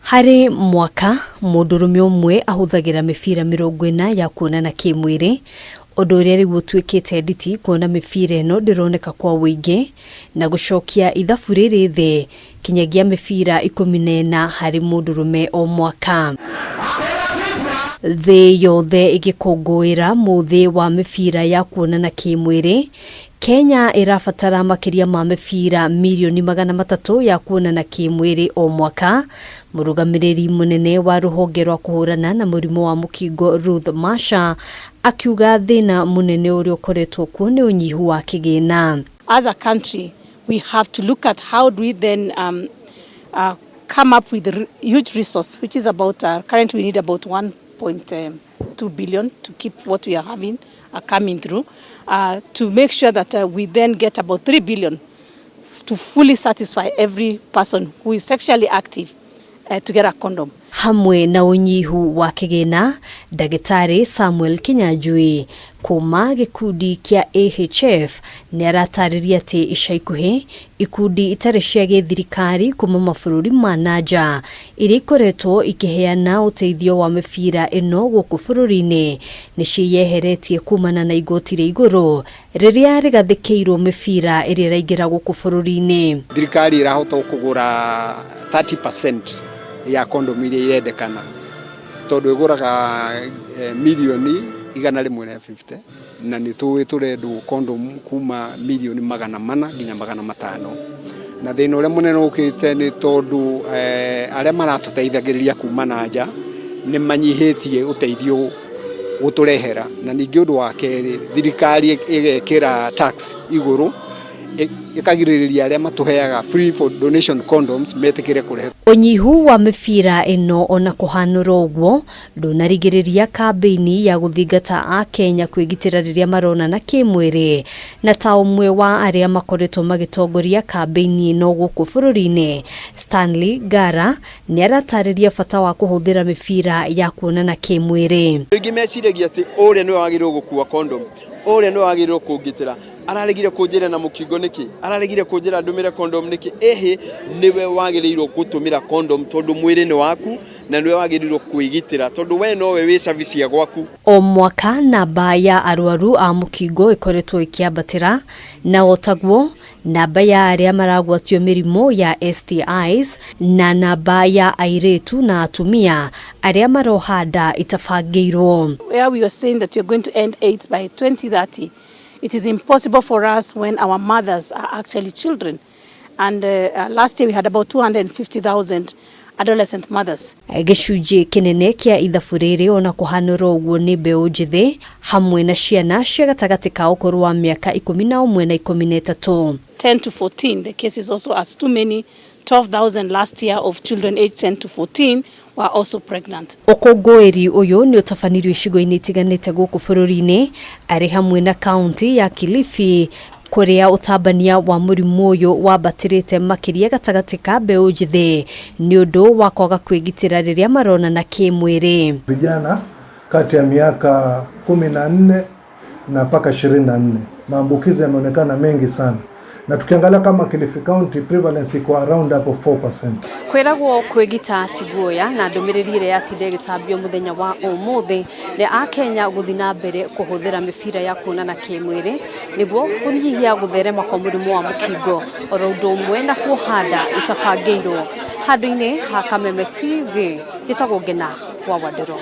Harĩ mwaka mũndũrũme ũmwe ahũthagĩra mĩbira 40 ya kuonana kĩmwĩrĩ, ũndũ ũrĩa rĩu ũtuĩkĩte nditi kuona mĩbira ĩno ndĩroneka kwa ũingĩ na gũcokia ithabu rĩrĩ thĩ kinyagia mĩbira 14 harĩ mũndũrũme o mwaka. Thĩ yothe ĩgĩkũngũĩra mũthĩ wa mĩbira ya kuonana kĩmwĩrĩ, Kenya ĩrabatara makĩria ma mĩbira mirioni 300 ya kuonana kĩmwĩrĩ o mwaka. Mũrũgamĩrĩri mũnene wa rũhonge rwa kũhũrana na mũrimũ wa mũkingo, Ruth Masha, akiuga thĩna mũnene ũrĩa ũkoretwo kuo nĩ ũnyihu wa kĩgĩna. As a country, we have to look at how do we then come up with a huge resource, which is about, currently we need about 1.2 billion to keep what we are having coming through, to make sure that we then get about 3 billion to fully satisfy every person who is sexually active to get a condom. Hamwe na ũnyihu wa kĩgĩna, Ndagĩtarĩ Samuel Kinyanjui kuma gĩkundi kĩa AHF nĩ aratarĩria atĩ ica ikuhĩ ikundi itarĩ cia gĩthirikari kuma mabũrũri ma na nja iria ikoretwo ikĩheana ũteithio wa mĩbira ĩno gũkũ bũrũri-inĩ nĩ ciĩyeheretie kumana na igoti rĩa igũrũ rĩrĩa rĩgathĩkĩirwo mĩbira ĩrĩa ĩraingĩra gũkũ bũrũri-inĩ. Thirikari ĩrahota kũgũra 30% ya condom iria irendekana, tondũ ĩgũraga mirioni 150, na nĩ tũĩ tũrendwo condom kuma mirioni 400 nginya 500. Na thĩna ũrĩa mũnene ũkĩte nĩ tondũ arĩa maratũteithagĩrĩria kuma na nja nĩ manyihĩtie ũteithio gũtũrehera. Na ningĩ ũndũ wa kerĩ, thirikari ĩgekĩra tax igũrũ, ĩkagirĩrĩria arĩa matũheaga free for donation condoms metĩkĩre kũrehe. Ũnyihu wa mĩbira ĩno ona kũhanũra ũguo ndũnarigĩrĩria kambĩini ya gũthingata Akenya kwĩgitĩra rĩrĩa maronana kĩmwĩrĩ. Na ta ũmwe wa arĩa makoretwo magĩtongoria kambĩini ĩno gũkũ bũrũri-inĩ, Stanley Ngara nĩ aratarĩria bata wa kũhũthĩra mĩbira ya kuonana kĩmwĩrĩ. Aingĩ meciragia atĩ ũrĩa nĩwe wagĩrĩirwo gũkua condom, ũrĩa nĩwe wagĩrĩirwo kũngitĩra, araregire kũnjĩra na mũkingo nĩkĩ, araregire kũnjĩra ndũmĩre condom nĩkĩ. Ĩhĩ, nĩwe wagĩrĩirwo gũtũmĩra condom, tondũ mwĩrĩ nĩ waku na nĩwe wagĩrĩirwo kwĩgitĩra, tondũ we nowe wĩ cabi gwaku. O mwaka namba ya arwaru a mũkingo ĩkoretwo ĩkĩambatĩra, na o taguo namba ya arĩa maragwatio mĩrimũ ya STIs na namba ya airĩtu na atumia arĩa maroha nda itabangĩirwo. Where we are saying that we are going to end AIDS by 2030, it is impossible for us when our mothers are actually children. And last year we had about 250,000 adolescent mothers. Gĩcunjĩ kĩnene kĩa ithabu rĩrĩ ona kũhanũra ũguo nĩ mbeũ njĩthĩ hamwe na ciana cia gatagatĩ ka ũkũrũ wa mĩaka 11 na 13. 10 to 14, the cases also are too many. 12,000 last year of children aged 10 to 14 were also pregnant. Ũkũngũĩri ũyũ nĩ ũtabanirio icigo-inĩ itiganĩte gũkũ bũrũri-inĩ, arĩ hamwe na kaunti ya Kilifi, kũrĩa ũtambania wa mũrimũ ũyũ wambatĩrĩte makĩria gatagatĩ ka mbeũ njĩthĩ nĩ ũndũ wa kwaga kwĩgitĩra rĩrĩa maronana kĩmwĩrĩ. Vijana kati ya miaka 14 na mpaka 24, maambukizi yameonekana mengi sana, na tukiangalia kama Kilifi County, prevalence iko around hapo 4%. Kwĩragwo kwĩgita ti guoya, na ndũmĩrĩri ĩrĩa yatinda ĩgĩtambio mũthenya wa ũmũthĩ nĩ Akenya gũthiĩ na mbere kũhũthĩra mĩbira ya kuonana kĩmwĩrĩ nĩguo kũnyihia gũtherema kwa mũrimũ wa mũkingo, oro ũndũ ũmwe na kuoha nda itabangĩirwo. Handũ-inĩ ha Kameme TV, njĩtagwo Ngena wa Wandĩro.